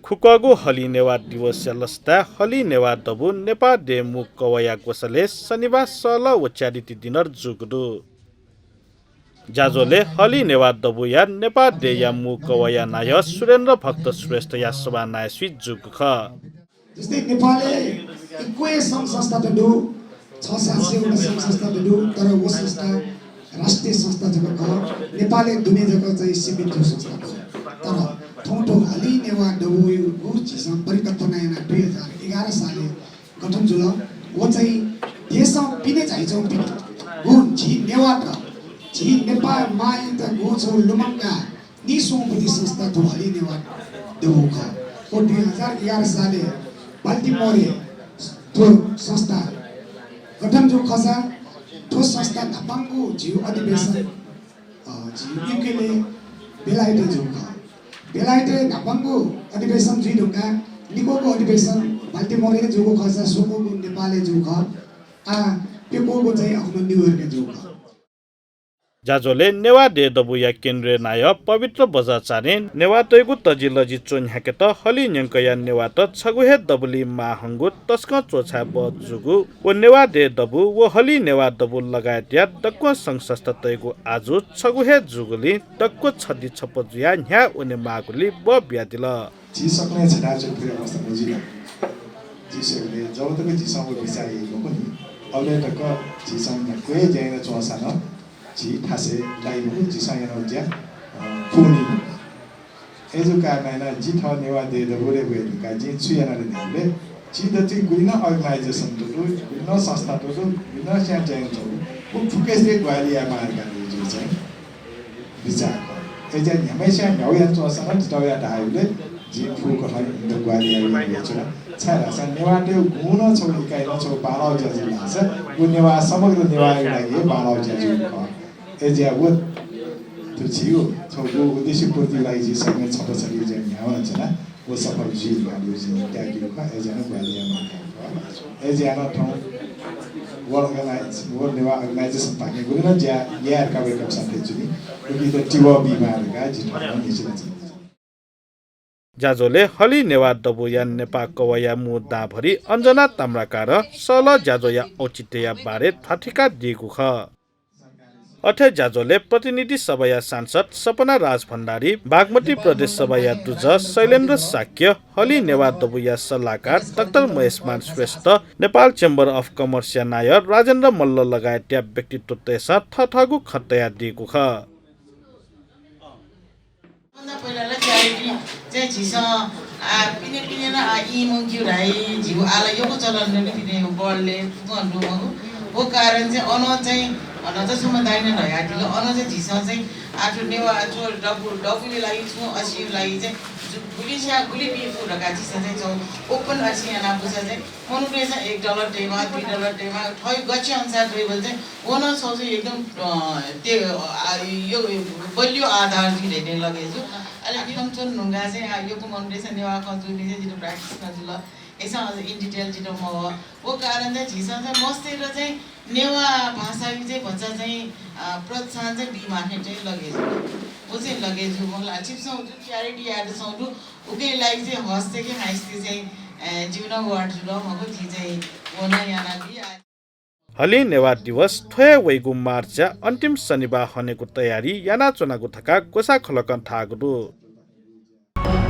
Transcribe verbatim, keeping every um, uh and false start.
फुक्कःगु हलिं नेवाः दिवसया लसताय् हलिं नेवाः दबू नेपाः देय् मू कवःया ग्वसालय् शनिबाः सःलः व च्यादीति दिनर जूगु दु। ज्याझ्वलय् हलिं नेवाः दबूया नेपाः देय्‌या मू कवःया नायः सुरेन्द्र भक्त श्रेष्ठया सभानायःसुइ जूगु खः। जस्तै नेपालय् इक्वय् संघ संस्थात दु, छ सात सय वटा संघ संस्थात दु, तर व संस्था राष्ट्रिय संस्था जक खः, नेपालय् दुने जक चाहिँ सीमित जू संस्था खः। तर थौं थ्व हलिं नेवाः दबूयागु झीसं परिकल्पना यानाः दुई हजार एघार सालय् गठन जुल। व चाहिँ देशं पिने झाइच्वंपिं गुण झी नेवाःत, झी नेपाः मांयात गुगु छगू लुमंकाः नीस्वंगु बुद्धि संस्था थ्व हलिं नेवाः दबू खः। व दुई हजार एघार सालय् बाल्टिमोरय् थ्व संस्था गठन जूगु खःसा थ्व संस्था न्हापांगु झीगु अधिवेशन, अ, झी युकेले बेलायतय् जूगु खः। बेलायतय् न्हापांगु अधिवेशन जुइ धुंकाः निक्वःगु अधिवेशन बाल्टिमोरय् जूगु खःसा स्वक्वःगु नेपालय् जूगु खः। आः प्यक्वःगु चाहिँ अखुन्हु न्यूयोर्कय् जूगु खः। ज्याझ्वलय् नेवाः देय् दबूया केन्द्रीय नायः पवित्र बज्राचार्यं नेवाःतय्‌गु तजिलजि च्वन्ह्याकेत हलिं न्यंकया नेवाःत छगू हे दबुलिइ माः हंगु तसकं च्वछाये बहः जूगु व नेवाः देय् दबू व हलिं नेवाः दबू लगायतया दक्व संघ संस्थातय्‌गु आजु छगू हे जूगुलिं दक्व छधी छप्पँ जुयाः न्ह्याः वने माःगुलिइ बः बियादिल। झी सकलें छथाय् च्वने फुगु अवस्था मजुइ ला? झी स्वयेबलय् जब तक झीसं व बिचाः याइ मखु नि, अबलय् तक झीसं न्ह्याक्व हे ज्या याना च्वंसां नं झी थासय् लाइ मखु, झीसं यानागु ज्या, अ, पूवनी मखु। अय्‌जूगु कारणं यानाः जि थः नेवाः देय् दबूलय् वये धुंकाः जिं छु याना ले धायेबलय् झी दथुइ गुलि नं organization दु, गुलि नं संस्था दु, गुलि नं स्यां ज्या यानाच्वंगु, व फुक्कसित ग्वाहालि यायेमाः धकाः जिगु चाहिँ बिचाः खः। अय्‌जुयाः न्ह्याम्हस्यां न्ह्यागु यानाच्वंसां नं जितः वयाः धाःबलय् जिं फुक्कं इमित ग्वाहालि यायेगु यानाच्वना। छाय्‌धाःसा नेवाःतय्‌गु गुगुं नं छगू इकाइ नं छगू बांलाःगु ज्या जुल धाःसा व नेवाः, समग्र नेवाःया लागि हे बांलाःगु ज्या जूगु खः। अय्‌जुयाः व थ्व झीगु छगू उद्देश्य पूर्तिया लागि झी सकलें छप्पँ छधी ज्या न्ह्यानाच्वना। व सफल जुइ धकाः जिं त्याकेगु खः। अय्‌जुयाः नं ग्वाहालि यायेमाः धकाः खः। अय्‌जुयाः नं थौं World Organize, World Newah Organization पाखें गुलि नं ज्या याये धकाः वय्‌कःपिन्सं धयाच्वनी। उकियात तिबः बीमाः धकाः जिं थौं नं न्ह्यचिनाच्वना। ज्याझ्वलय् हलिं नेवाः दबूया नेपाः कवःया मू दांभरि अञ्जना ताम्राकारं सःलः ज्याझ्वःया औचित्यया बारे ध्वाथुइकादीगु खः। अथे ज्याझ्वलय् प्रतिनिधि सभाया सांसद सपना राजभण्डारी, बागमती प्रदेश सभाया दुजः शैलेन्द्र शाक्य, हलिं नेवाः दबूया सल्लाहकार डाक्टर महेशमान श्रेष्ठ, नेपाल Chamber of Commerce या नायः राजेन्द्र मल्ल लगायतया व्यक्तित्वतय्‌सं थःथःगु खँ तयादीगु खः। सबभन्दा पहिला ला च्यादीति चाहिँ झीसं, आ, पिने पिने नं, आ, ई मखु धाइ, झीगु आः ला यक्व चलन दु नि पिने world-य् फुक्कं दु मखु। व कारण चाहिँ अन चाहिँ, अन चाहिँ छम्ह दाइनं धयादिल, अन चाहिँ झीसं चाहिँ, आ, थ्व नेवाः, थ्व दबू, दबूया लागि छुं असिया लागि चाहिँ जु-, गुलि स्यां गुलि बी फु धकाः झीसं चाहिँ छगू open असिं यानाः पुसा चाहिँ मनूतय्‌सं एक dollar तयेमाः, दुई dollar तयेमाः, थः गछि अनुसार तयेबलय् चाहिँ व नं छगू एकदम, अ, ते, अ, यो, यो बलियो आधार जुइ धइथें लगे जू। अले थन च्वने धुंकाः चाहिँ, आ, यक्व मनूतय्‌सं नेवाः खँ जूगुलिं चाहिँ जितः practice नं जुल। अय्‌सां अझ in detail जितः मवः। व कारण चाहिँ झीसं चाहिँ मस्तय्‌त चाहिँ नेवाः भाषाया चाहिँ भचा चाहिँ, अ, प्रोत्साहन चाहिँ बीमाःथें चाहिँ लगे जू। व चाहिँ लगे जू। मखु ला, छिकपिन्सं उ जुन charity यायेत च्वंगु दु, उकिया लागि चाहिँ हस्तके हाइस्ते चाहिँ, अ, जिमि नं word जुल मखु, जिं चाहिँ व नं यानाबी। हलिं नेवाः दिवस थ्व हे वइगु मार्चया अन्तिम शनिबाः हनेगु तयारी यानाच्वनागु धकाः ग्वसाः खलकं धाःगु दु।